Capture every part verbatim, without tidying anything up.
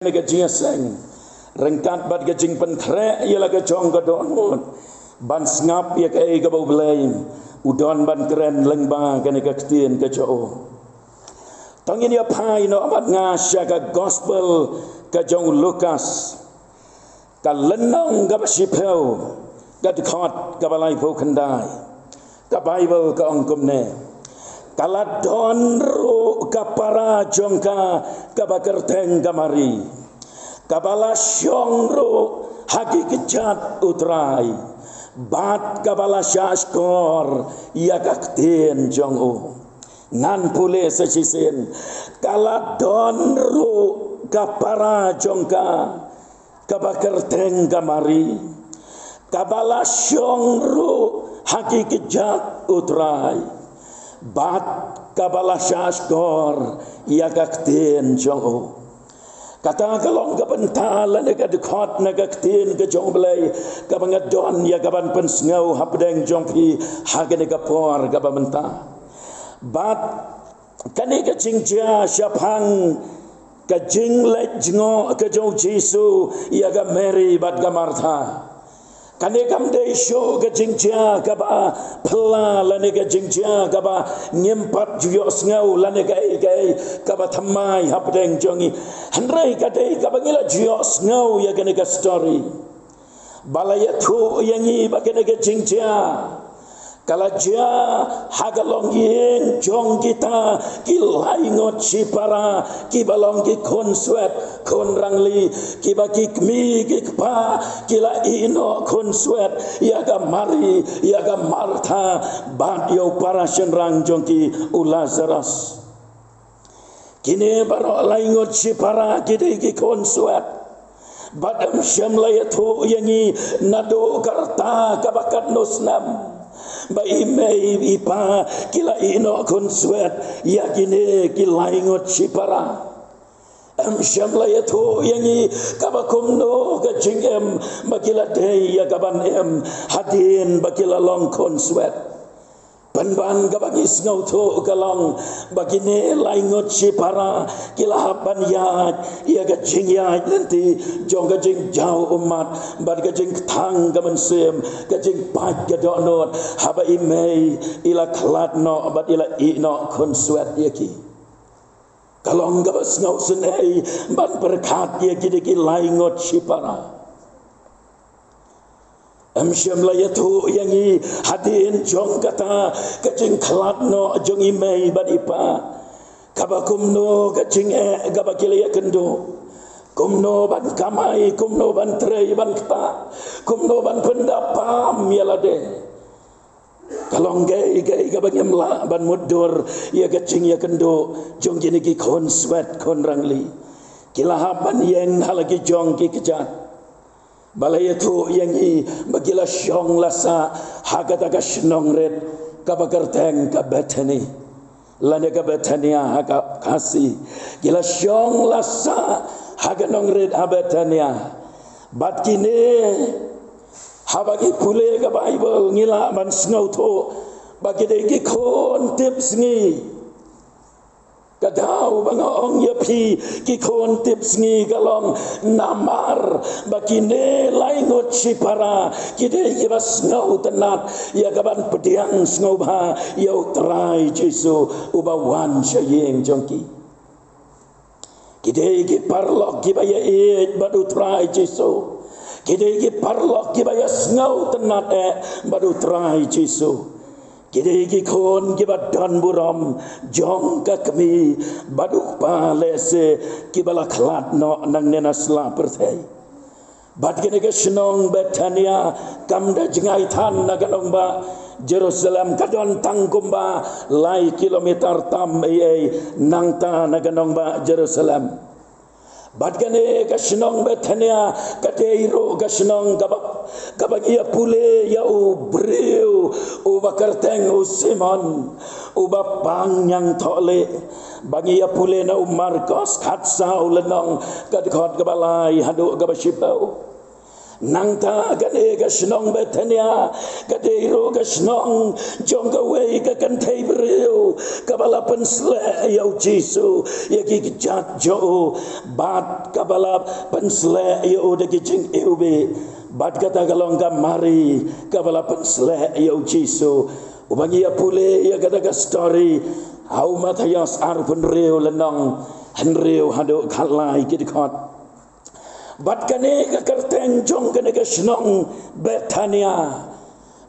Kane ka jingïaseng ryngkat bad ka jingpynkhreh ïa la ka jong ka dohnud ban sngap ïa kaei kaba U Blei u don ban kren lyngba kane ka ktien ka jong u. To ngin ïa phai noh bad nga sha ka gospel ka jong u Lukas, ka lynnong kaba shiphew, ka dkhot kaba laiphew khyndai. Ka Baibl ka ong kumne: Ka la don ruh ka para jong ka kaba kyrteng ka Mari, kaba la shong ruh ha ki kjat U Trai, bad kaba la shahshkor ïa ka ktien jong u. Ngan pule sa shisien: Ka la don ruh ka para jong ka kaba kyrteng ka Mari, kaba la shong ruh ha ki kjat U Trai, bad kaba la shahshkor ïa ka ktien jong u. Kata ka long ka bynta lane ka dkhot na ka ktien ka jong U Blei kaba nga don ïa kaban pynsngew hapdeng jong phi ha kane ka por kaba mynta. Bad kane ka jingjia shaphang ka jingleit jngoh ka jong U Jisu ïa ka Mari bad ka Martha, kane kam dei shuh ka jingjia kaba phylla lane ka jingjia kaba ngim pat ju ïohsngew lane kaei kaei kaba thymmai hapdeng jong ngi. Hynrei ka dei kaba ngi la ju ïohsngew ïa kane ka story ba la ïathuh ïa ngi ba kane ka jingjia ka la jia ha ka longïing jong kita ki laingut shipara kiba long ki khun swet khun rangli, kiba ki kmie ki kpa ki la ïehnoh khun swet ïa ka Mari, ïa ka Martha, bad ïa u para shynrang jong ki u Lasaros. Kine baroh laingut shipara ki dei ki khun swet. Bad em shym la ïathuh ïa ngi naduh ka rta kaba katno snem ba i mei i pa ki la ïehnoh khun swet ïa kine ki laingut shipara. Em shym la ïathuh ïa ngi kaba kumno ka jingim ba ki la dei ïa kaban im hadien ba ki la long khun swet. Pynban kaba ngi sngewthuh ka long ba kine laingut shipara ki la hap ban ïaid ïa ka jingïaid lynti jong ka jingjaw ummat bad ka jingkthang ka mynsiem, ka jingpait ka dohnud, haba i mei i la khlad noh bad i la ïehnoh khun swet ïa ki. Ka long kaba sngewsynei ban pyrkhat ïa kine ki laingut shipara. Em shym la ïathuh ïa ngi hadien jong kata ka jingkhlad noh jong i mei bad i pa, kaba kumno ka jingeh kaba ki la ïakynduh, kumno ban kamai, kumno ban trei ban ktah, kumno ban pyndap pam ïa lade. Ka long kaei kaei kaba ngim lah ban mutdur ïa ka jingïakynduh jong kine ki khun swet khun rangli. Ki la hap ban ïeng ha la ki jong ki kjat. Ba la ïathuh ïa ngi ba ki la shong la sah ha kata ka shnong rit kaba kyrteng ka Bethany lane ka Bethania ha ka Khasi. Ki la shong la sah ha ka nongrit ha Bethania. Bad kine, haba ngi pule ka Baibl ngi lah ban sngewthuh ba ki dei ki khun tipsngi. Ka daw ba nga ong ïa phi ki khun tipsngi ka long namar ba kine laingut shipara ki dei kiba sngewtynnat ïa kaban pdiang sngewbha ïa U Trai Jisu uba wan sha ïing jong ki. Ki dei ki paralok kiba ïaieit bad U Trai Jisu. Ki dei ki paralok kiba ïasngewtynnat eh bad U Trai Jisu. Ki dei ki khun kiba don burom jong ka kmie bad u kpa lehse kiba la khlad noh nangne na sla pyrthei. Bad kane ka shnong Bethania kam da jngai than na ka nongbah Jerusalem, ka don tang kumba lai kilometer tam ei ei nangta na ka nongbah Jerusalem. Bad kane ka shnong Bethania ka dei ruh ka shnong kaba, kaba ngi ïa pule ïa u briew uba kyrteng u Simon, uba pang ñiangthohlieh. Ba ngi ïa pule na u Markos khatsaw lynnong, ka dkhot kaba lai haduh kaba shiphew. Nangta kane ka shnong Bethania ka dei ruh ka shnong jong kawei ka kynthei briew kaba la pynsleh ïa u Jisu ïa ki kjat jong u, bad kaba la pynsleh ïa u da ki jingiwbih. Bad kata ka long ka Mari kaba la pynsleh ïa u Jisu. Uba ngi ïa pule ïa kata ka story ha u Mathaios arphew hynriew lynnong, hynriew haduh khatlai ki dkhot. Bad kane ka kyrteng jong kane ka shnong Bethania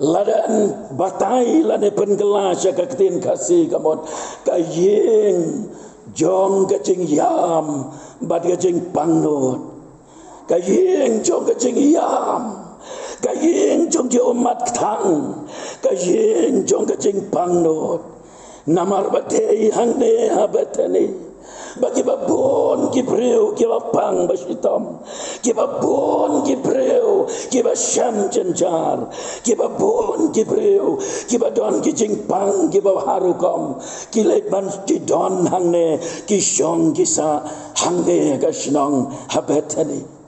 la dang batai lane pynkylla sha ka ktien Khasi ka mut ka ïing jong ka jingïam bad ka jingpangnud. Ka ïing jong ka jingïam, ka ïing jong ki ummat kthang, ka ïing jong ka jingpangnud. Namar ba dei hangne ha Bethani ba kiba bun ki briew kiba pang ba shitom, kiba bun ki briew kiba shem jynjar, kiba bun ki briew kiba don ki jingpang kiba ha rukom, ki leit ban ki don hangne, ki shong ki sah hangne ka shnong ha Bethani.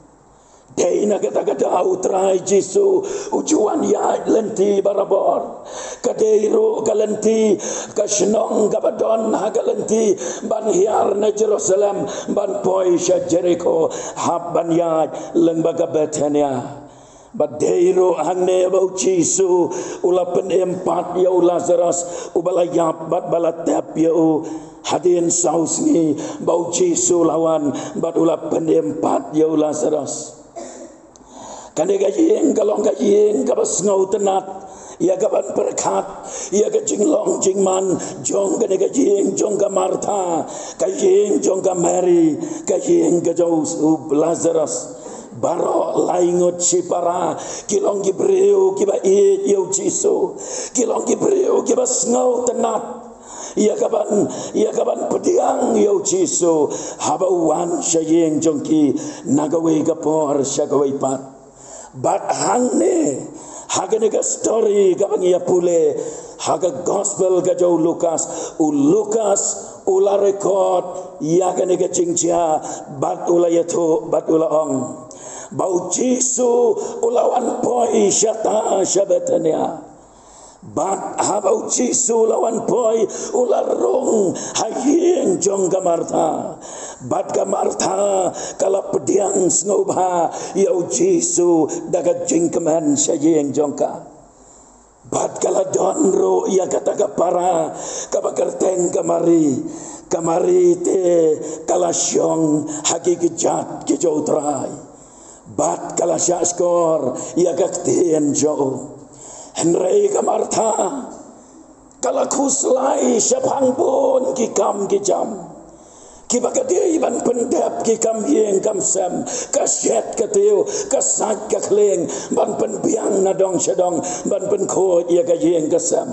Dei na kata ka daw u Trai Jisu u ju wan ïaid lynti barabor. Ka dei ruh ka lynti, ka shnong kaba don ha ka lynti ban hiar na Jerusalem ban poi sha Jerikho, hap ban ïaid lyngba ka Bethania. Bad dei ruh hangne ba u Jisu u la pynim pat ïa u Lazarus uba la ïap bad ba la tep ïa u. Hadien saw sngi ba u Jisu la wan bad u la pynim pat ïa u Lazarus. Kane ka ïing ka long ka ïing kaba sngewtynnat ïa ka ban pyrkhat ïa ka jinglong jingman jong kane ka ïing jong ka Martha, ka ïing jong ka Mary, ka ïing ka jong u Lazarus. Baroh lai ngut shipara ki long ki briew kiba ïeit ïa u Jisu, ki long ki briew kiba sngewtynnat ïa ka ban, ïa ka ban pdiang ïa u Jisu haba u wan sha ïing jong ki na kawei ka por sha kawei pat. Bad hangne ha kane ka story kaba ngi ïa pule ha ka gospel ka jong u Lukas, u Lukas u la record ïa kane ka jingjia bad u la ïathuh bad u la ong ba u Jisu u la wan poi shata sha Bethania. Bad haba u Jisu u la wan poi u la rung ha ïing jong ka Martha. Bad ka Martha ka la pdiang sngewbha ïa u Jisu da ka jingkmen sha ïing jong ka. Bad ka la don ruh ïa kata ka para kaba kyrteng ka Mari. Ka Mari te ka la shong ha ki kjat ki jong u Trai. Bad ka la shah shkor ïa ka ktien jong u. Hynrei ka Martha ka la khuslai shaphang bun ki kam ki jam kiba ka dei ban pyndep ki kam ïing kam sem, ka shet ka tiew, ka sait ka khlieng, ban pynbiang na dong sha dong, ban pynkhuid ïa ka ïing ka sem.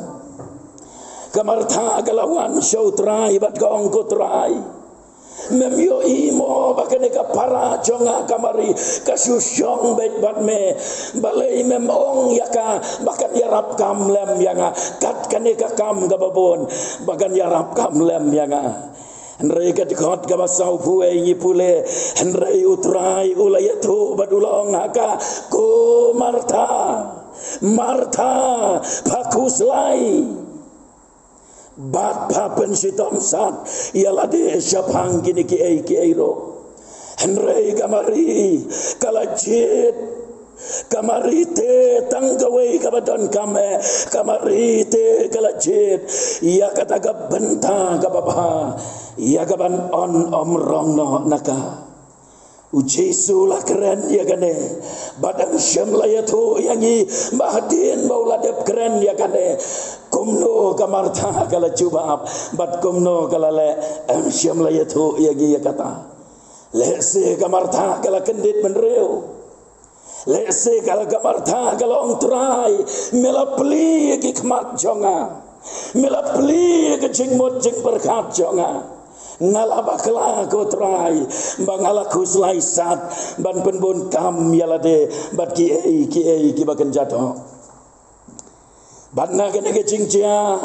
Ka Martha ka la wan sha u Trai bad ka ong, ko Trai, mem ïohi mo ba kane ka para jong nga ka Mari ka shu shong beit bad me? Balei mem ong ïa ka ba kan ïarap kam lem ïa nga? Kat kane ka kam kaba bun ba kan ïarap kam lem ïa nga. Hynrei ka dkhot kaba sawphew wei ngi pule, hynrei u Trai u la ïathuh bad u la ong ha ka, ko Martha, Martha, pha khuslai bad pha pynshitom sat ïa lade shaphang kine kiei kiei ruh. Hynrei ka Mari ka la jied, ka Mari te tang kawei kaba donkam eh, ka Mari te ka la jied ïa kata ka bynta kaba bha ïa ka ban on ym rong noh na ka. U Jisu u la kren ïa kane bad em shym la ïathuh ïa ngi ba hadien ba u la dep kren ïa kane, kumno ka Martha ka la jubab bad kumno ka la leh, em shym la ïathuh ïa ngi ïa kata. Lehse ka Martha ka la kyndit bynriew. Lehse ka la, ka Martha ka la ong, Trai, me la plie ïa ki khmat jong nga, me la plie ïa ka jingmut jingpyrkhat jong nga. Nga la bakla, ko Trai, ba nga la khuslai sat ban pynbun kam ïa lade bad kiei kiei kiba kynja doh. Bad na kane ka jingjia,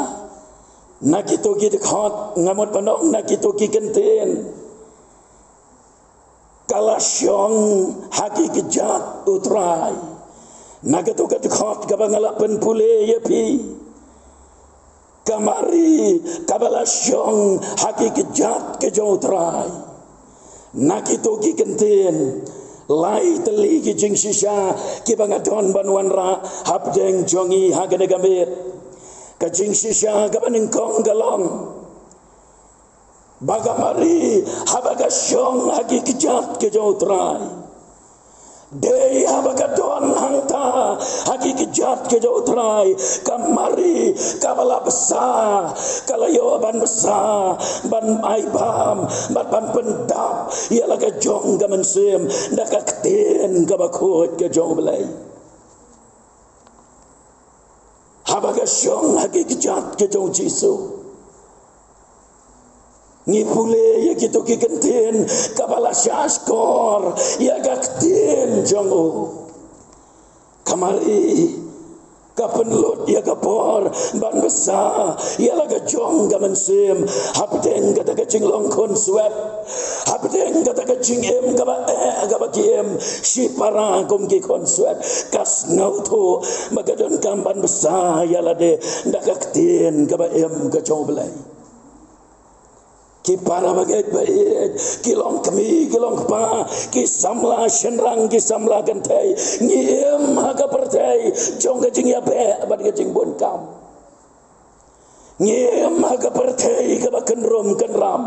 na kito ki dkhot, nga mut ban ong na kito ki kyntien, ka la shong ha ki kjat u Trai. Na kato ka dkhot kaba nga la pynpule ïa phi, ka Mari kaba la shong ha ki kjat ka jong u Trai. Na kito ki kyntien, lai tylli ki jingshisha kiba nga don ban wanrah hapdeng jong ngi ha kane ka miet. Ka jingshisha kaba nyngkong ka long ba ka Mari haba ka shong ha ki kjat ka jong u Trai, dei haba ka don hangta ha ki kjat ka jong u Trai, ka Mari kaba la bsa, ka la ïoh ban bsa, ban ai bam, ban, ban pyndap ïa la ka jong ka mynsiem da ka ktien kaba khuid ka jong u Blei. Haba ka shong ha ki kjat ka jong u Jisu, ngi pule ïa kito ki kyntien, kaba la shahshkor ïa ka ktien jong u. Ka Mari ka pynlut ïa ka por ban bsa ïa la ka jong ka mynsiem hapdeng kata ka jinglong khun swet, hapdeng kata ka jingim kaba eh kaba ki im shipara kum ki khun swet. Ka sngewthuh ba ka donkam ban bsa ïa lade da ka ktien kaba im ka jong u Blei. Ki para bangeit ba ïeit, ki long kmie, ki long kpa, ki samla shynrang, ki samla kynthei, ngi im ha ka pyrthei jong ka jingïabeh bad ka jingbun kam. Ngi im ha ka pyrthei kaba kynrum kynram.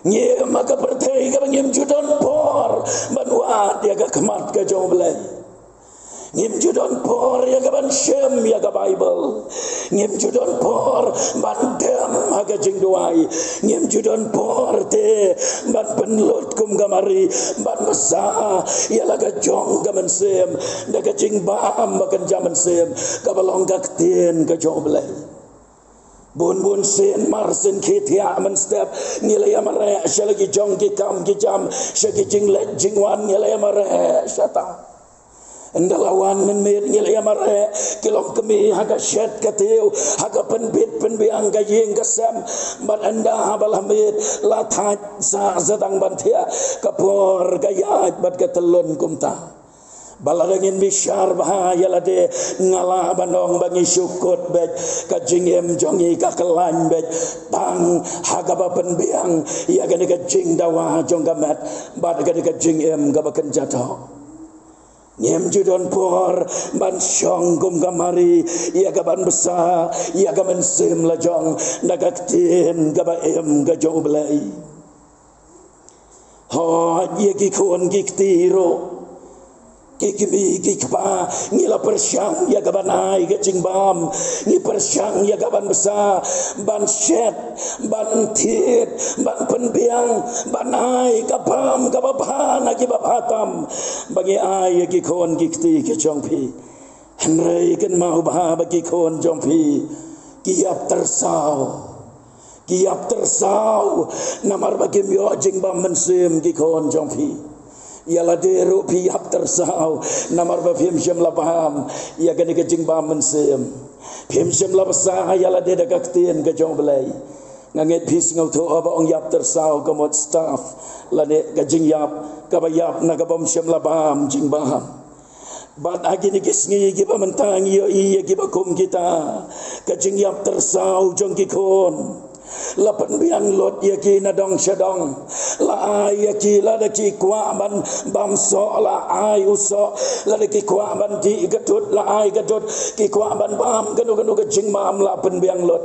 Ngi im ha ka pyrthei kaba ngim ju don por ban wad ïa ka khmat ka jong u Blei. Ngim ju don por ïa ka ban shem ïa ka Baibl. Ngim ju don por ban dem ha ka jingduwai. Ngim ju don por te ban pynlut kum ka Mari ban bsa ïa la ka jong ka mynsiem da ka jingbam ba kynja mynsiem kaba long ka ktien ka jong u Blei. Bun bun sien mar sien khie thiah mynstep ngi la ïa mareh sha la ki jong ki kam ki jam, sha ki jingleit jingwan ngi la ïa mareh shata. Ynda la wan mynmiet ngi la ïa mareh, ki long kmie ha ka shet ka tiew, ha ka pynbit pynbiang ka ïing ka sem. Bad ynda haba la miet la thait sa sa tang ban thiah, ka por ka ïaid bad ka tyllun kumta. Ba lada ngin bishar bha ïa lade, nga lah ban ong ba ngi shu kut beit, ka jingim jong ngi ka khlaiñ beit tang ha kaba pynbiang ïa kane ka jingdawa jong ka met bad kane ka jingim kaba kynja doh. Ngim ju don por ban shong kum ka Mari ïa ka ban bsa ïa ka mynsiem la jong da ka ktien kaba im ka jong u Blei. Hooid, ïa ki khun ki kti ruh, ki kmie ki kpa, ngi la pyrshang ïa ka ban ai ka jingbam, ngi pyrshang ïa ka ban bsa, ban shet, ban thied, ban pynbiang, ban ai ka bam kaba bha na kiba bha tam ba ngi ai ïa ki khun ki kti ki jong phi. Hynrei kynmaw bha ba ki khun jong phi ki ïap tyrsaw. Ki ïap tyrsaw namar ba kim ïoh jingbam mynsiem ki khun jong phi. Ïa lade ruh phi ïap tyrsaw namar ba phim shym la bam ïa kane ka jingbam mynsiem. Phim shym la bsa ïa lade da ka ktien ka jong u Blei. Nga ngeit phi sngewthuh ba ong ïap tyrsaw ka mut staff lane ka jingïap kaba ïap na ka bym shym la bam jingbam. Bad ha kine ki sngi kiba mynta ngi ïohi ïa kiba kum kita, ka jingïap tyrsaw jong ki khun la pynbiang lut ïa ki na dong sha dong. La ai ïa ki lada ki kwah ban bam soh, la ai u soh, lada ki kwah ban dih ka dud, la ai ka dud, ki kwah ban bam kano kano ka jingbam, la pynbiang lut.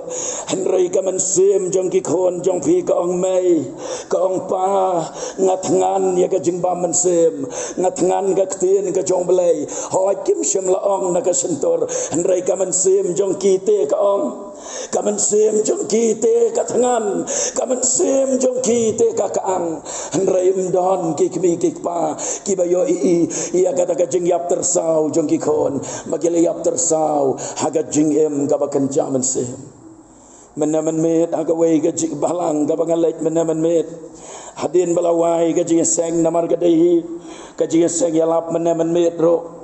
Hynrei ka mynsiem jong ki khun jong phi ka ong mei, ka ong pa, nga thngan ïa ka jingbam mynsiem, nga thngan ka ktien ka jong u Blei. Hooid, kim shym la ong na ka shyntur, hynrei ka mynsiem jong ki te ka ong. Ka mynsiem jong ki te ka thngan, ka mynsiem jong ki te ka kang. Hynrei ym don ki kmie ki kpa kiba ïohi ïa kata ka jingïap tyrsaw jong ki khun, ba ki la ïap tyrsaw ha ka jingim kaba kynja mynsiem. Mynne mynmiet ha kawei ka jingbalang kaba nga leit mynne mynmiet, hadien ba la wai ka jingïaseng namar ka dei hi ka jingïaseng ïalap mynne mynmiet ruh,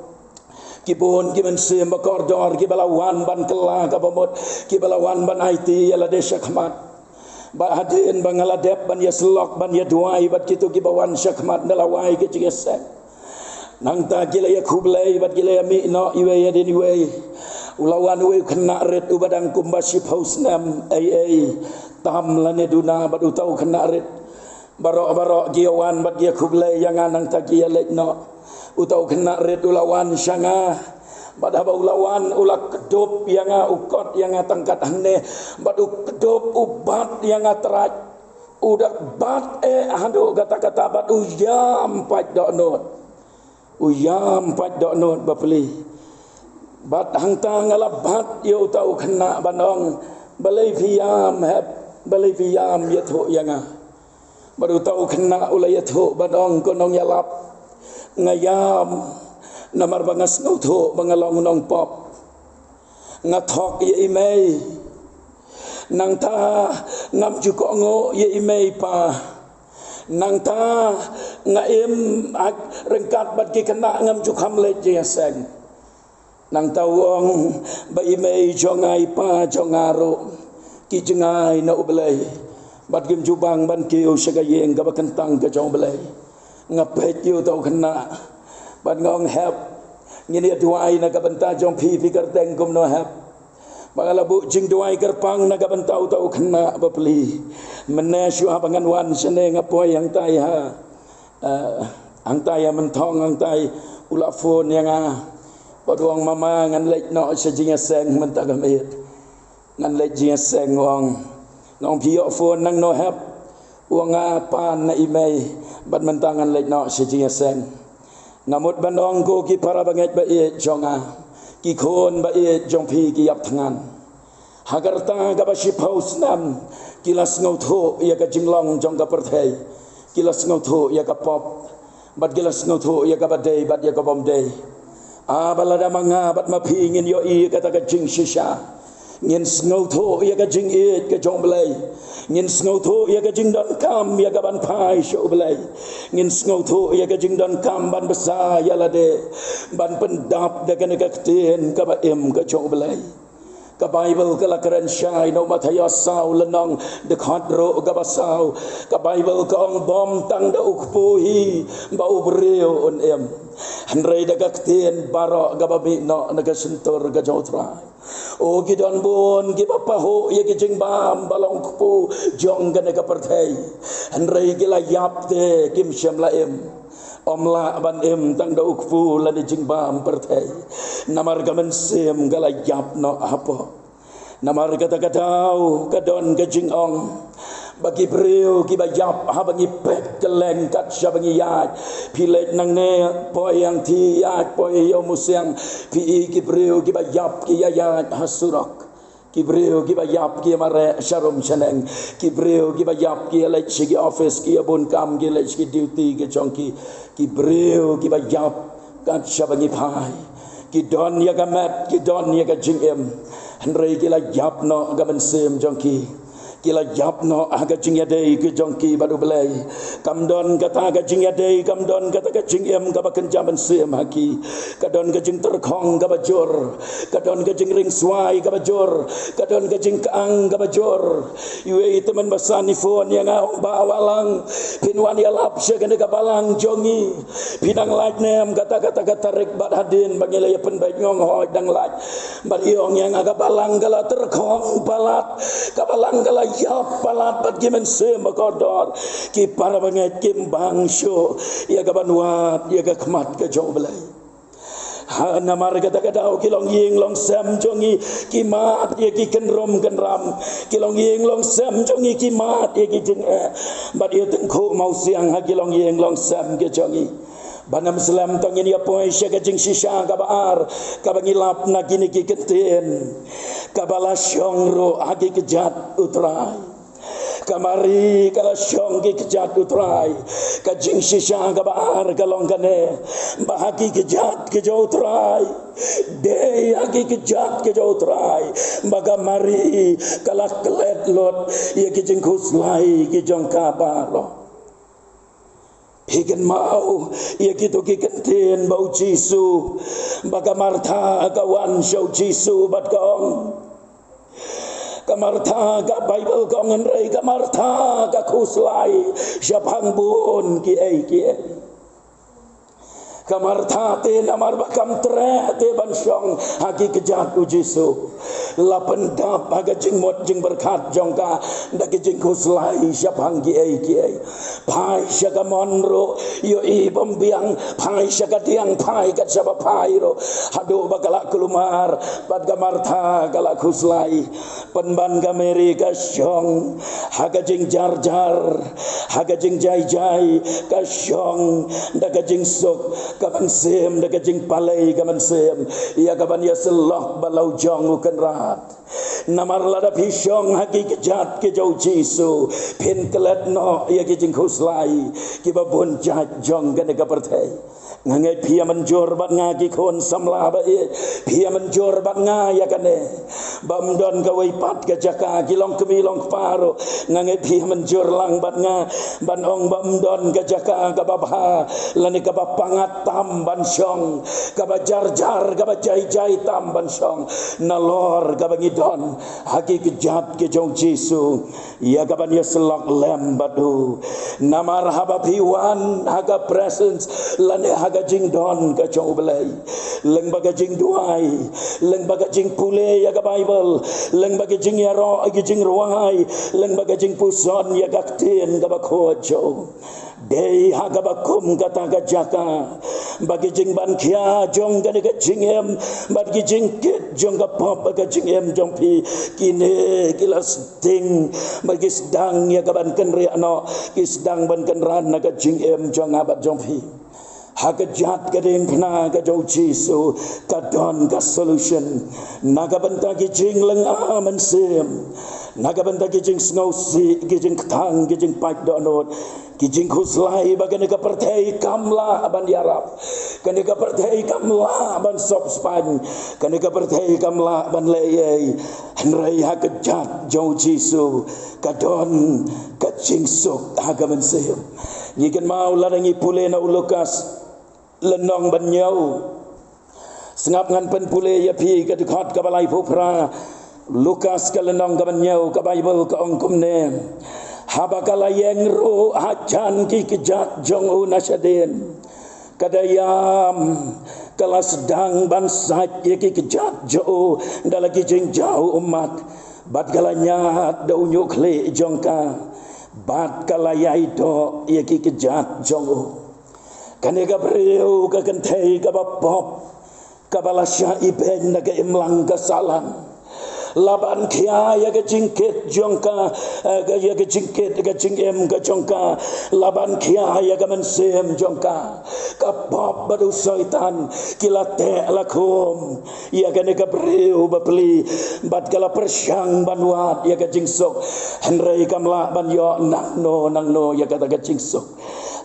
ki bun ki mynsiem ba kordor kiba la wan ban kylla kaba mut, kiba la wan ban aiti ïa lade shakhmat. Bad hadien ba nga la dep ban ïasyllok ban ïaduwai bad kito kiba wan shakhmat, nga la wai ka jingïaseng. Nangta ki la ïakhublei bad ki la ïamih noh iwei hadien iwei. U la wan uwei u khynnah rit uba dang kumba shiphew snem, ei ei, tam lane duna, bad uta u khynnah rit. Baroh baroh ki ïawan bad ki ïakhublei ïa nga, nangta ki ïaleit noh. Uta u khynnah rit u la wan sha nga. Bad haba u la wan, u la kdup ïa nga, u kot ïa nga tang kat hangne. Bad u kdup, u bat ïa nga, Trai. U da bat eh haduh katta katta, bad u ïam pat dohnud. U ïam pat dohnud bapli. Bad hangta nga la bat ïa uta u khynnah ban ong, balei phi ïam hep, balei phi ïam ïathuh ïa nga. Bad uta u khynnah u la ïathuh ban ong, ko nongïalap, nga ïam namar ba nga sngewthuh ba nga long u nongpop. Nga thok ïa i mei. Nangta ngam ju kohnguh ïa i mei pa. Nangta nga im ryngkat bad ki khynnah, ngam ju kham leit jingïaseng. Nangta u ong ba i mei jong nga, i pa jong nga ruh ki jngai na U Blei. Bad kim ju bang ban kiew sha ka ïing kaba kyntang ka jong U Blei. Nga peit ïa uta u khynnah bad nga ong, hep, ngin ïaduwai na ka bynta jong phi, phi kyrteng kumno hep? Ba nga la buh jingduwai kyrpang na ka bynta uta u khynnah bapli. Mynne shuwa ba ngan wan shane nga poi hangtai ha, eh, hangtai ha Mynthong, hangtai u la phone ïa nga. Bad u ong, mama, ngan leit noh sha jingïaseng mynta ka miet. Ngan leit jingïaseng, u ong. Nga ong, phi ïoh phone nangno hep? U ong, nga pan na i mei bad mynta ngan leit noh sha jingïaseng. Nga mut ban ong, ko ki para bangeit ba ïeit jong nga, ki khun ba ïeit jong phi ki ïap thngan. Ha ka rta kaba shiphew snem ki la sngewthuh ïa ka jinglong jong ka pyrthei, ki la sngewthuh ïa ka pop, bad ki la sngewthuh ïa kaba dei bad ïa ka bym dei. Ah, ba lada ma nga bad ma phi ngin ïohi ïa kata ka jingshisha, ngin sngewthuh ïa ka jingïeit ka jong U Blei. Ngin sngewthuh ïa ka jingdonkam ïa ka ban phai sha U Blei. Ngin sngewthuh ïa ka jingdonkam ban bsa ïa lade, ban pyndap da kane ka ktien kaba im ka jong U Blei. Ka Baibl ka la kren shai na u Mathaios saw lynnong dkhot ruh kaba saw. Ka Baibl ka ong, bym tang da u kpu hi ba u briew un im, hynrei da ka ktien baroh kaba mih noh na ka shyntur ka jong U Trai. O, ki don bun kiba pahuh ïa ki jingbam ba long kpu jong kane ka pyrthei, hynrei ki la ïap te kim shym la im. Ym lah ban im tang da u kpu lane jingbam pyrthei, namar ka mynsiem ka la ïap noh hapoh. Namar kata ka daw ka don ka jingong ba ki briew kiba ïap, haba ngi peit kylleng kat shaba ngi ïaid, phi leit nangne, poi hangtei, ïaid poi ïa u Musiang, phi i ki briew kiba ïap ki ïaid ha surok. Ki briew kiba ïap ki ïamareh sharum shaneng. Ki briew kiba ïap ki ïaleit sha ki office, ki ïabun kam, ki ïaleit sha ki duty ki jong ki. Ki briew kiba ïap kat shaba ngi phai, ki don ïa ka met, ki don ïa ka jingim, hynrei ki la ïap noh ka mynsiem jong ki. Ki la ïap noh ha ka jingïadei ka jong ki bad U Blei. Kam don kata ka jingïadei, kam don kata ka jingim kaba kynja mynsiem ha ki. Ka don ka jingtyrkhong kaba jur, ka don ka jingringswai kaba jur, ka don ka jingkyang kaba jur. Iwei te mynba san i phone ïa nga, ong, Bah Wahlang, phin wan ïalap sha kane ka balang jong ngi. Phi dang lait ne em kata kata ka tarik? Bad hadien ba ngi la ïa pynbeit, nga ong, hooid, dang lait. Bad i ong ïa nga, ka balang ka la tyrkhong palat, ka balang ka la ïap palat bad ki mynsiem ba kordor. Ki para bangeit, kim bang shuh ïa ka ban wad ïa ka khmat ka jong U Blei. Ha, namar kata ka daw ki longïing longsem jong ngi ki mad ïa ki kynrum kynram. Ki longïing longsem jong ngi ki mad ïa ki jingeh bad ïa tyngkhuh mawsiang ha ki longïing longsem ki jong ngi. Ban ym slem, to ngin ïa poi sha ka jingshisha kaba ar kaba ngi lap na kine ki kyntien, kaba la shong ruh ha ki kjat U Trai. Ka Mari ka la shong ki kjat U Trai. Ka jingshisha kaba ar ka long kane, ba ha ki kjat ki jong U Trai, dei ha ki kjat ki jong U Trai ba ka Mari ka la klet lut ïa ki jingkhuslai ki jong ka baroh. Phi kynmaw ïa kito ki kyntien ba U Jisu, ba ka Martha ka wan sha U Jisu bad ka ong, ka Martha, ka Baibl ka ong hynrei ka Martha ka khuslai shaphang bun kiei kiei. Ka Martha te namar ba kam treh te ban shong ha ki kjat u Jisu, la pyndap ha ka jingmut jingpyrkhat jong ka da ki jingkhuslai shaphang kiei kiei. Phai sha ka mon ruh, ïohi bym biang, phai sha ka diang, phai kat shaba phai ruh, haduh ba ka la kulmar bad ka Martha ka la khuslai. Pynban ka Mary ka shong ha ka jingjarjar, ha ka jingjai jai, ka shong da ka jingsuk ka mynsiem, da ka jingpalei ka mynsiem ïa ka ban ïasyllok bad la u jong u kynrad. Namar lada phi shong ha ki kjat ki jong u Jisu, phin klet noh ïa ki jingkhuslai kiba bun jait jong kane ka pyrthei. Nga ngeit phi ïa mynjur bad nga ki khun samla ba ïeit, phi ïa mynjur bad nga ïa kane. Bym don kawei pat ka jaka, ki long kmie long kpa ruh, nga ngeit phi ïa mynjur lang bad nga ban ong bym don ka jaka kaba bha lane kaba pyngngad tam ban shong, kaba jarjar, kaba jaijai tam ban shong, nalor kaba ngi don ha ki kjat ki jong u Jisu ïa ka ban ïasyllok lem bad u. Namar haba phi wan ha ka presence lane ha ka jingdon ka jong u Blei, lyngba ka jingduwai, lyngba ka jingpule ïa ka Baibl, lyngba ka jingïaroh, ka jingrwai, lyngba ka jingpuson ïa ka ktien kaba khuid jong u. Dei ha kaba kum kata ka jaka ba ki jingban khia jong kane ka jingim bad ki jingkit jong ka pop ka jingim jong phi, kine ki la sdang, ba ki sdang ïa ka ban kynriah noh, ki sdang ban kynran na ka jingim jong nga bad jong phi. Ha ka jaka ka diengphna ka jong u Jisu ka don ka solution. Na ka bynta ki jinglynga mynsiem, na ka bynta ki jingsngewsih, ki jingkthang, ki jingpait dohnud, ki jingkhuslai ba kane ka pyrthei kam lah ban ïarap, kane ka pyrthei kam lah ban sop spaiñ, kane ka pyrthei kam lah ban leh ei ei. Hynrei ha ka jaka jong u Jisu ka don ka jingsuk ha ka mynsiem. Ngi kynmaw lada ngi pule na u Lukas lynnong ba hynñiew. Sngap ngan pynpule ïa phi ka dkhot kaba laiphew phra. Lukas ka lynnong kaba hynñiew, ka Baibl ka ong kumne: Haba ka la ïeng ruh hajan ki kjat jong u na shadien, ka da ïam, ka la sdang ban sait ïa ki kjat jong u da la ki jingjaw ummat, bad ka la ñiad da u ñiuhkhlieh jong ka, bad ka la ïaidoh ïa ki kjat jong u. Kane ka briew ka kynthei kaba pop, kaba la shah ibeiñ na ka imlang ka sahlang, la ban khia ïa ka jingkit jong ka, eh, ka, ïa ka jingkit, ka jingim ka jong ka, la ban khia ïa ka mynsiem jong ka. Ka pop bad u Soitan ki la teh la khum ïa kane ka briew bapli, bad ka la pyrshang ban wad ïa ka jingsuk, hynrei kam lah ban ïoh nangno nangno ïa kata ka jingsuk.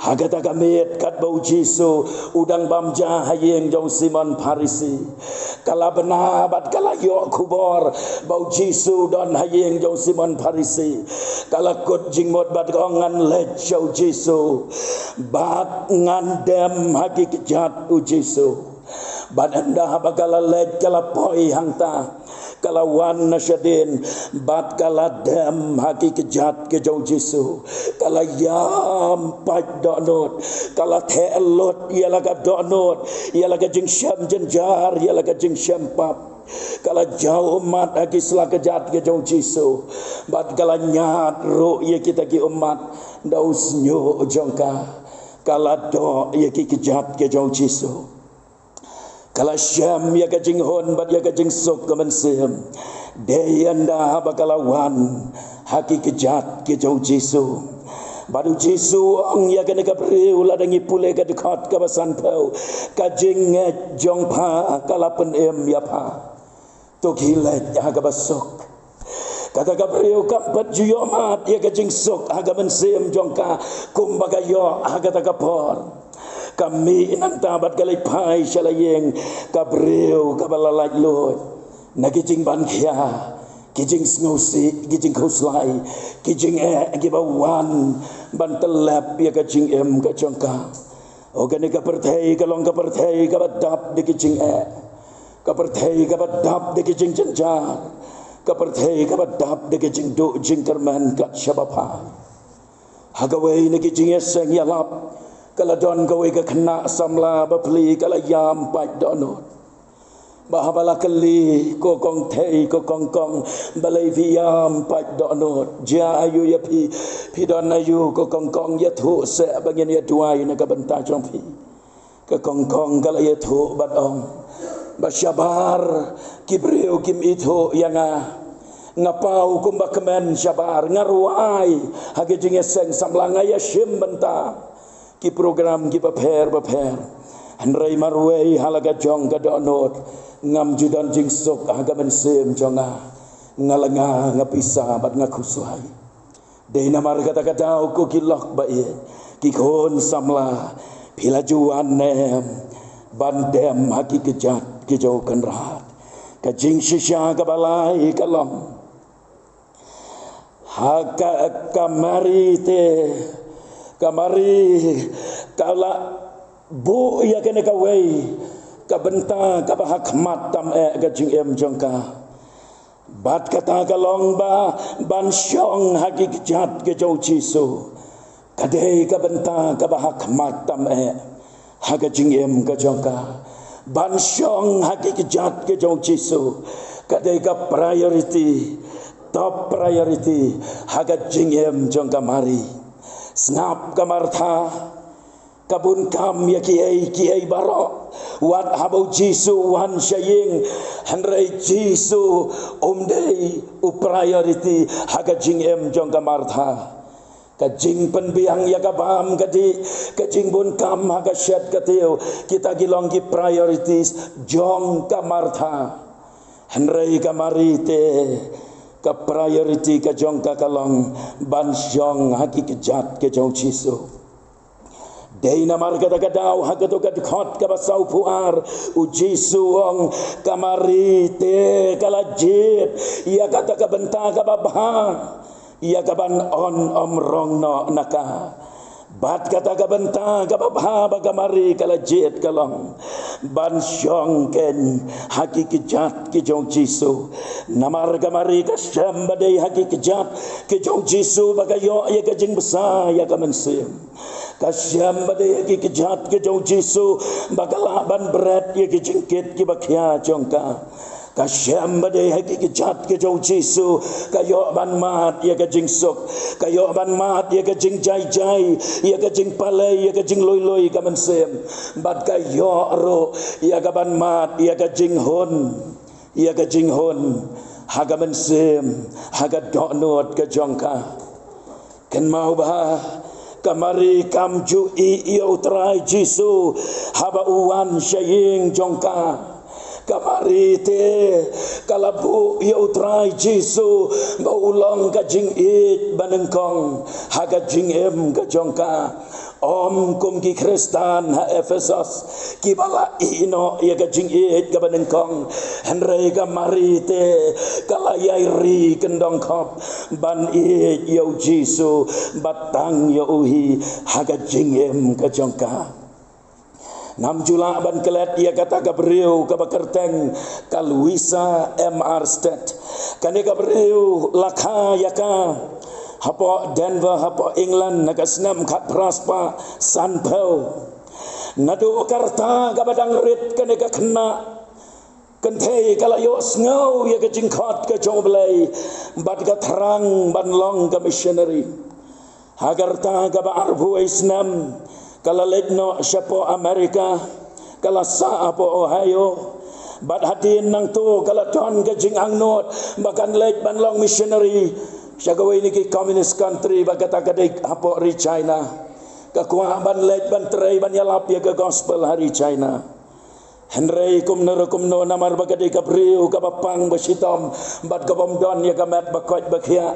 Ha kata ka miet katba u Jisu u dang bam ja ha ïing jong u Simon Pharisi, ka la bna bad ka la ïoh khubor ba u Jisu u don ha ïing jong u Simon Pharisi. Ka la kut jingmut bad ka ong, ngan leit sha u Jisu bad ngan dem ha ki kjat u Jisu. Bad ynda haba ka la leit, ka la poi hangta, ka la wan na shadien, bad ka la dem ha ki kjat ki jong u Jisu. Ka la ïam pait dohnud, ka la theh lut ïa la ka dohnud, ïa la ka jingshem jynjar, ïa la ka jingshem pap. Ka la jaw ummat ha ki sla kjat ki jong u Jisu, bad ka la ñiad ruh ïa kita ki ummat da u shñiuh jong ka. Ka la doh ïa ki kjat ki jong u Jisu. Ka la shem ïa ka jinghun bad ïa ka jingsuk ka mynsiem, dei ynda haba ka la wan ha ki kjat ki jong u Jisu. Bad u Jisu u ong ïa kane ka briew, lada ngi pule ka dkhot kaba sanphew, ka jingngeit jong pha ka la pynim ïa pha. To khie leit ha kaba suk. Kata ka briew kam pat ju ïohmad ïa ka jingsuk ha ka mynsiem jong ka kumba ka ïoh ha kata ka por. Ka mih nangta bad ka leit phai sha la ïing, ka briew kaba la laitluid na ki jingban khia, ki jingsngewsih, ki jingkhuslai, ki jingeh kiba wan ban tyllep ïa ka jingim ka jong ka. O, kane ka pyrthei ka long ka pyrthei kaba dap da ki jingeh, ka pyrthei kaba dap da ki jingjynjar, Ka pyrthei kaba dap da ka jingduh jingkyrmen kat shaba phai. Ha kawei na ki jingïaseng ïalap, ka la don kawei ka khynnah samla bapli ka la ïam pait dohnud. Ba haba la kylli, ko kong thei, ko kong kong, balei phi ïam pait dohnud? Jia aïu ïa phi, phi don aïu, ko kong kong, ïathuh seh ba ngin ïa duwai na ka bynta jong phi. Ka kong kong ka la ïathuh bad ong ba shabar ki briew kim ithuh ïa nga. Nga paw kumba kmen shabar, nga rwai ha ki jingïaseng samla, nga ïashim bynta ki program kiba pher ba pher. Hynrei marwei ha la ka jong ka dohnud, ngam ju don jingsuk ha ka mynsiem jong nga. Nga la nga, nga pisa bad nga khuslai. Dei namar kata ka daw, ko ki lok ba ïeit, ki khun samla, phi la ju wan ne em ban dem ha ki kjat ki jong u Kynrad? Ka jingshisha kaba lai ka long, ha ka, ka Mari te, ka Mari ka la buh ïa kane kawei ka bynta kaba ha khmat tam eh ka jingim jong ka. Bad kata ka long ba ban shong ha ki kjat ki jong u Jisu ka dei ka bynta kaba ha khmat tam eh ha ka jingim ka jong ka. Ban shong ha ki kjat ki jong u Jisu ka dei ka priority, top priority ha ka jingim jong ka Mari. Sngap, ka Martha ka bun kam ïa kiei kiei baroh wat haba u Jisu u wan sha ïing, hynrei Jisu um dei u priority ha ka jingim jong ka Martha. Ka jingpynbiang ïa ka bam ka dih, ka jingbun kam ha ka shet ka tiew, kita ki long ki priorities jong ka Martha. Hynrei ka Mari te, ka priority ka jong ka ka long ban shong ha ki kjat ki jong u Jisu. Dei namar kata ka daw ha kato ka dkhot kaba sawphew ar, u Jisu u ong, ka Mari te ka la jied ïa kata ka bynta kaba bha, ïa kaban ym rong noh na ka. Bad kata ka bynta kaba bha ba ka Mari ka la jied ka long ban shong kein ha ki kjat ki jong u Jisu. Namar ka Mari ka shem ba dei ha ki kjat ki jong u Jisu ba ka ïoh ïa ka jingbsa ïa ka mynsiem. Ka shem ba dei ha ki kjat ki jong u Jisu ba ka lah ban bret ïa ki jingkit kiba khia jong ka. Ka shem ba dei ha ki kjat ki jong u Jisu ka ïoh ban mad ïa ka jingsuk, ka ïoh ban mad ïa ka jingjai jai, ïa ka jingpalei, ïa ka jingloi loi ka mynsiem. Bad ka ïoh ruh ïa ka ban mad ïa ka jinghun, ïa ka jinghun ha ka mynsiem, ha ka dohnud ka jong ka. Kynmaw ba ka Mari kam ju ïeh ïa u Trai Jisu haba u wan sha ïing jong ka. Ka Mari te ka la buh ïa u Trai Jisu ba u long ka jingïeit ba nyngkong ha ka jingim ka jong ka. Ym kum ki Khristan ha Ephesus kiba la ïeh noh ïa ka jingïeit kaba nyngkong, hynrei ka Mari te ka la ïai ri kyndong khop ban ïeit ïa u Jisu bad tang ïa u hi ha ka jingim ka jong ka. Ngam ju lah ban klet ïa kata ka briew kaba kyrteng ka Louisa M R Stead. Kane ka briew la kha ïa ka hapoh Denver, hapoh England, ha ka snem khatphra spah sanphew. Naduh ka rta kaba dang rit kane ka khynnah kynthei ka la ïohsngew ïa ka jingkhot ka jong U Blei bad ka thrang ban long ka missionary. Ha ka rta kaba arphew wei snem ka la leit noh shapoh America, ka la sah hapoh Ohio. Bad hadien nangto ka la don ka jingangnud ba kan leit ban long missionary sha kawei na ki communist country, ba kata ka dei hapoh ri China. Ka kwah ban leit ban trei ban ïalap ïa ka gospel ha ri China. Hynrei kumno re kumno, namar ba ka dei ka briew kaba pang ba shitom bad kabym don ïa ka met ba koit ba khiah,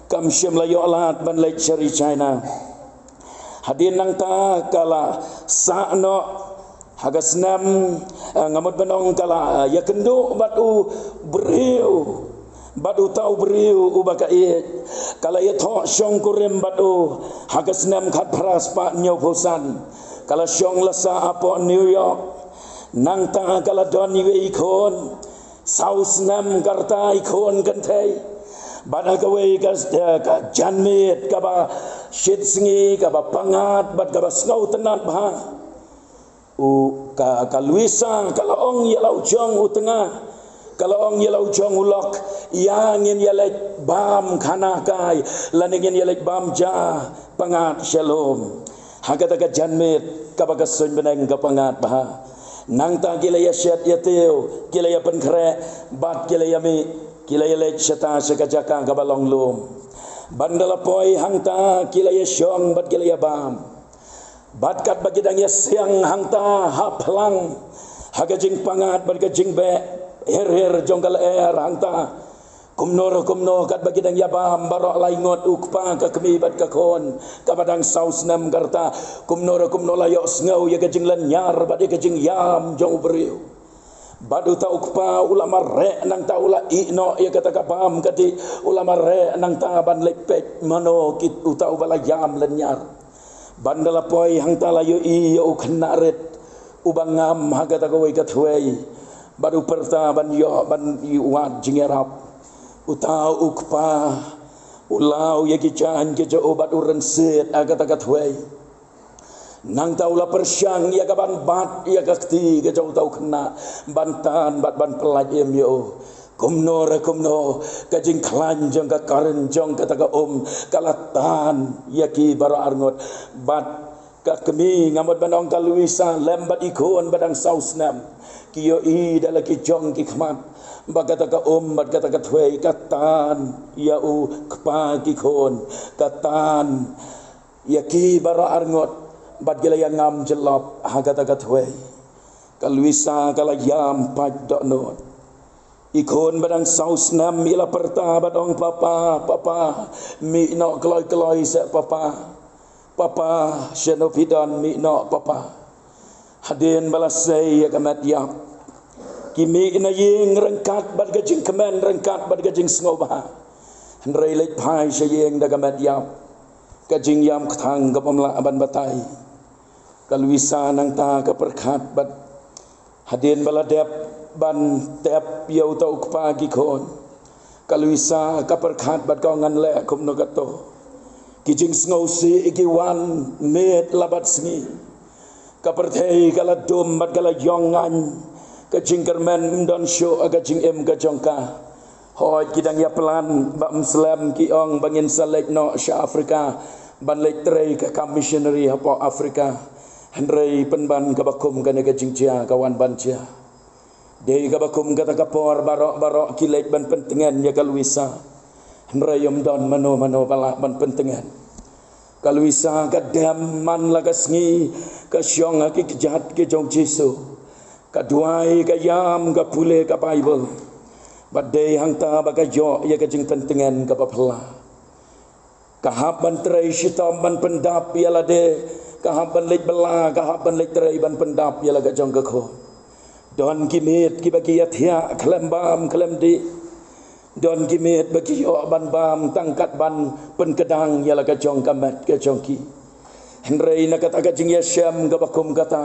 kam shym la ïoh lad ban leit sha ri China. Hadien nangta ka la sah noh ha ka snem, eh, nga mut ban ong ka la, eh, ïakynduh bad u briew, bad uta u briew uba ka ïeit. Ka la ïathoh shongkurim bad u ha ka snem khatphra spah hynñiewphew san. Ka la shong la sah hapoh New York. Nangta ka la don iwei i khun. Saw snem ka rta i khun kynthei. Bad ha kawei ka, eh, ka janmiet kaba shit sngi, kaba pyngngad, bad kaba sngewtynnat bha. U ka, ka Luisa ka la ong ïa la u jong u tnga. Ka la ong ïa la u jong u lok, ïa ngin ïa leit bam khana kai, lane ngin ïa leit bam ja pyngngad sha lum. Ha kata ka janmiet kaba ka suiñ bneng ka pyngngad bha. Nangta ki la ïa shet ïa tiew, ki la ïa pynkhreh, bad ki la ïa mih, ki la ïa leit shata sha ka jaka kaba long lum. Bad ynda la poi hangta ki la ïa shong bad ki la ïa bam. Bad katba ki dang ïa siang hangta ha phlang, ha ka jingpyngngad bad ka jingbeh hir hir jong ka lyer hangta. Kumno re kumno katba ki dang ïa bam baroh lai ngut u kpa ka kmie bad ka khun kaba dang saw snem ka rta. Kumno re kumno la ïohsngew ïa ka jinglynñiar bad ïa ka jingïam jong u briew. Bad uta u kpa u la mareh nangta u la ïeh noh ïa kata ka bam ka dih, u la mareh nangta ban leit peit mano kit uta uba la ïam lynñiar. Bad ynda la poi hangta la ïohi ïa u khynnah rit uba ngam ha kata kawei ka thwei. Bad u pyrta ban ïoh ban ïoh wad jingïarap. Uta u kpa u law ïa ki jaiñ ki jong u bad u rynsied ha kata ka thwei. Nangta u la pyrshang ïa ka ban bat ïa ka kti ka jong uta u khynnah ban tan bad ban pyllait im ïa u. Kumno re kumno ka jingkhlaiñ jong ka current jong kata ka um ka la tan ïa ki baroh arngut. Bad ka kmie nga mut ban ong ka Luisa lem bad i khun ba dang saw snem ki ïohi da la ki jong ki khmat ba kata ka um bad kata ka thwei ka tan ïa u kpa ki khun, ka tan ïa ki baroh arngut bad ki la ïa ngam jyllop ha kata ka thwei. Ka Luisa ka la ïam pait dohnud. I khun ba dang saw snem i la pyrta bad ong, "Papa, papa, mih noh kloi kloi seh papa. Papa, shano phi don, mih noh papa." Hadien ba la sei ïa ka met ïap ki mih na ïing ryngkat bad ka jingkmen, ryngkat bad ka jingsngewbha. Hynrei leit phai sha ïing da ka met ïap, ka jingïam kthang ka bym lah ban batai. Ka Luisa nangta ka pyrkhat bad hadien ba la dep ban tep ïa uta u kpa ki khun, ka Luisa ka pyrkhat bad ka ong, "Ngan leh kumno kato? Ki jingsngewsih ki wan miet la bad sngi. Ka pyrthei ka la dum bad ka la ïong ngaiñ. Ka jingkyrmen ym don shuh ha ka jingim ka jong ka. Hooid ki dang ïa plan ba ym slem, ki ong ba ngin sa leit noh sha Afrika ban leit trei ka kam missionary hapoh Afrika. Hynrei pynban kaba kum kane ka jingjia ka wan ban jia." Dei kaba kum kata ka por baroh baroh ki leit ban pyntngen ïa ka Luisa. Hynrei ym don mano mano ba lah ban pyntngen. Ka Luisa ka dem man la ka sngi, ka shong ha ki kjat ki jong Jisu. Ka duwai, ka ïam, ka pule ka Baibl. Bad dei hangta ba ka ïoh ïa ka jingpyntngen kaba phylla. Ka hap ban trei shitom ban pyndap ïa lade, ka hap ban leit bylla, ka hap ban leit trei ban pyndap ïa la ka jong ka khun. Don ki miet kiba ki ïa thiah khlem bam khlem dih. Don ki miet ba ki ïoh ban bam tang kat ban pynkdang ïa la ka jong ka met ka jong ki. Hynrei na kata ka jingïashem kaba kum kata,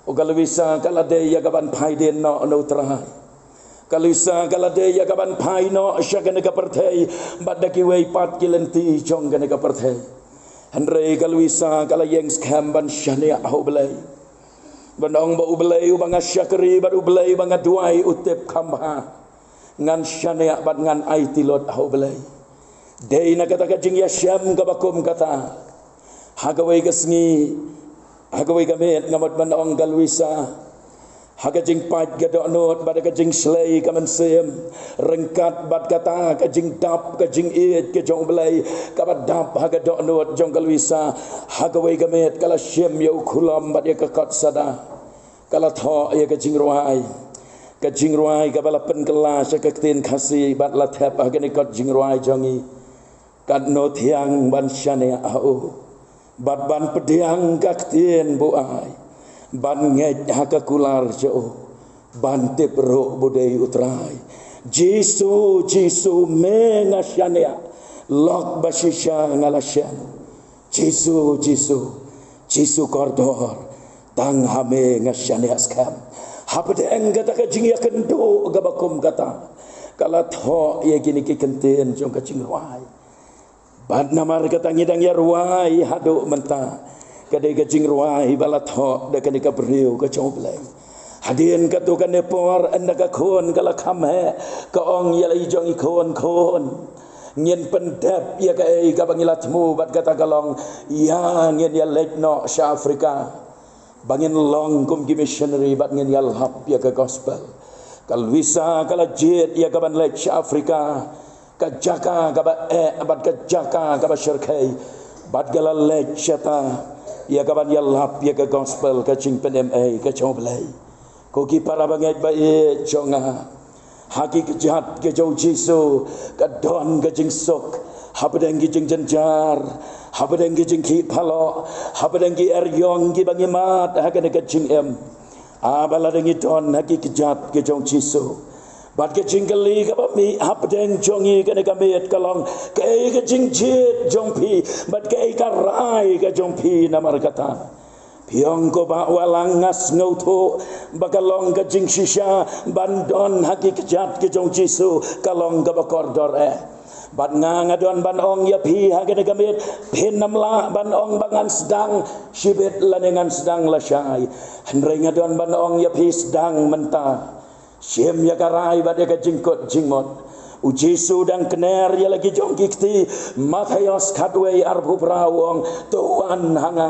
u ka Luisa ka la dei ïa ka ban phai dien noh na u Trai. Ka Luisa ka la dei ïa ka ban phai noh sha kane ka pyrthei bad da kiwei pat ki lynti jong kane ka pyrthei. Hynrei ka Luisa ka la ïeng skhem ban shaniah ha U Blei, ban ong ba U Blei uba nga shakri bad U Blei uba nga duwai u tip kham bha. Ngan shaniah bad ngan aiti lut ha U Blei. Dei na kata ka jingïashem kaba kum kata, ha kawei ka sngi, ha kawei ka miet, nga mut ban ong ka Luisa, ha ka jingpait ka dohnud bad ka jingshlei ka mynsiem, ryngkat bad kata ka jingdap ka jingïeit ka jong U Blei kaba dap ha ka dohnud jong ka Luisa, ha kawei ka miet ka la shim ïa u khulom bad ïa ka kot sada. Ka la thoh ïa ka jingrwai, ka jingrwai kaba la pynkylla sha ka ktien Khasi bad la thep ha kane ka kot jingrwai jong ngi: Katno thiang ban shaniah ha u, bad ban pdiang ka ktien buaid, ban ngeit ha ka kular jong u, ban tip ruh ba u dei U Trai. Jisu, Jisu, me nga shaniah, lok ba shisha nga la shem. Jisu, Jisu, Jisu kordor, tang ha me nga shaniah skhem. Hapdeng kata ka jingïakynduh kaba kum kata, ka la thoh ïa kine ki kyntien jong ka jingrwai. Bad namar kata ngi dang ïarwai haduh mynta, ka dei ka jingrwai ba la thoh da kane ka briew ka jong U Blei. Hadien katto katne por, ynda ka khun ka la kham heh, ka ong ïa la i jong i khun, khun, ngin pyndep ïa kaei kaba ngi la thmu, bad kata ka long, ïa ngin ïaleit noh sha Africa, ba ngin long kum ki missionary bad ngin ïalap ïa ka gospel. Ka Luisa ka la jied ïa kaban leit sha Africa, ka jaka kaba eh bad ka jaka kaba shyrkhei, bad ka la leit shata ïa kaban ïalap ïa ka gospel, ka jingpynim ei ka jong U Blei. Ko ki para bangeit ba ïeit jong nga, ha ki kjat ki jong U Jisu, ka don ka jingsuk hapdeng ki jingjynjar, hapdeng ki jingkhih phalok, hapdeng ki eriong kiba ngi mad ha kane ka jingim. Haba lada ngi don ha ki kjat ki jong U Jisu, bad ka jingkylli kaba mih hapdeng jong ngi kane ka miet ka long, kaei ka jingjied jong phi, bad kaei ka rai ka jong phi namar kata? Phi ong ko Bah Wahlang, nga sngewthuh ba ka long ka jingshisha ban don ha ki kjat ki jong U Jisu, ka long kaba kordor eh. Bad nga, nga don ban ong ïa phi ha kane ka miet, phin ym lah ban ong ba ngan sdang shibit lane ngan sdang lashai. Hynrei nga don ban ong ïa phi, sdang mynta. Shim ïa ka rai bad ïa ka jingkut jingmut. U Jisu dang kner ïa la ki jong ki kti. Mathaios khatwei arphew phra u ong, to wan ha nga,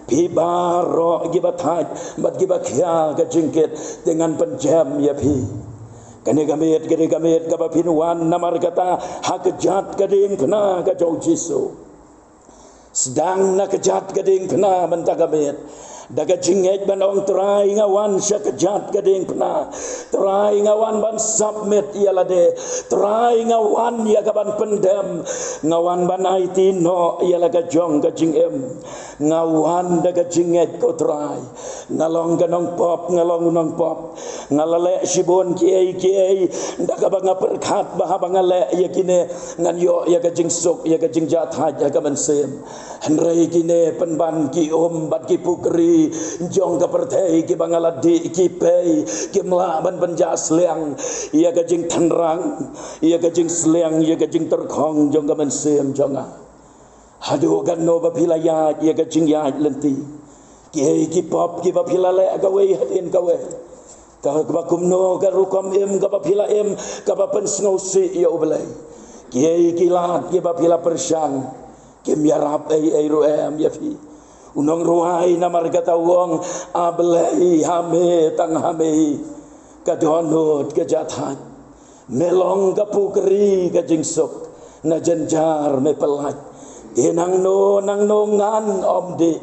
phi baroh kiba thait bad kiba khia ka jingkit, te ngan pynjem ïa phi. Kane ka miet, kane ka miet kaba phin wan namar kata ha kjat ka diengphna ka jong U Jisu. Sdang na kjat ka diengphna mynta ka miet, da ka jingngeit ban ong, Trai, nga wan sha kjat ka diengphna. Trai, nga wan ban submit ïa lade. Trai, nga wan ïa kaban pyndem. Nga wan ban aiti noh ïa la ka jong ka jingim. Nga wan da ka jingngeit, ko Trai. Nga long ka nongpop, nga long u nongpop. Nga la leh shibun kiei kiei da kaba nga pyrkhat ba haba nga leh ïa kine, ngan ïoh ïa ka jingsuk, ïa ka jingjahthait ha ka mynsiem. Hynrei kine pynban ki um bad ki pukri jong ka pyrthei kiba nga la dih, ki pei, kim lah ban pynjah sliang ïa ka jingtynrang, ïa ka jingsliang, ïa ka jingtyrkhong jong ka mynsiem jong nga. Haduh katno ba phi la ïaid ïa ka jingïaid lynti? Kiei ki pop kiba phi la leh kawei hadien kawei? Kaba kumno ka rukom im kaba phi la im, kaba pynsngewsih ïa U Blei? Kiei ki lad kiba phi la pyrshang? Kim ïarap ei ei ruh em ïa phi. U nongrwai namar kata u ong, A Blei, ha me, tang ha me ka dohnud ka jahthait. Me long ka pukri ka jingsuk, na jynjar me pyllait. Te nangno nangno ngan ym dih,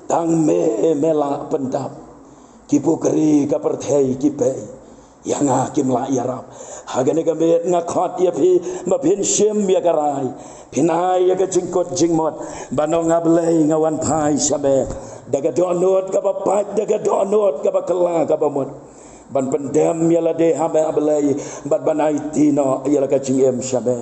tang me me lah pyndap. Ki pukri ka pyrthei ki pei, ïa nga kim lah ïarap. Ha kane ka miet nga khot ïa phi ba phin shim ïa ka rai, phin ai ïa ka jingkut jingmut, ban ong, A Blei, nga wan phai sha me da ka dohnud kaba pait, da ka dohnud kaba kylla kaba mut, ban pyndem ïa lade ha me, A Blei, bad ban aiti noh ïa la ka jingim sha me.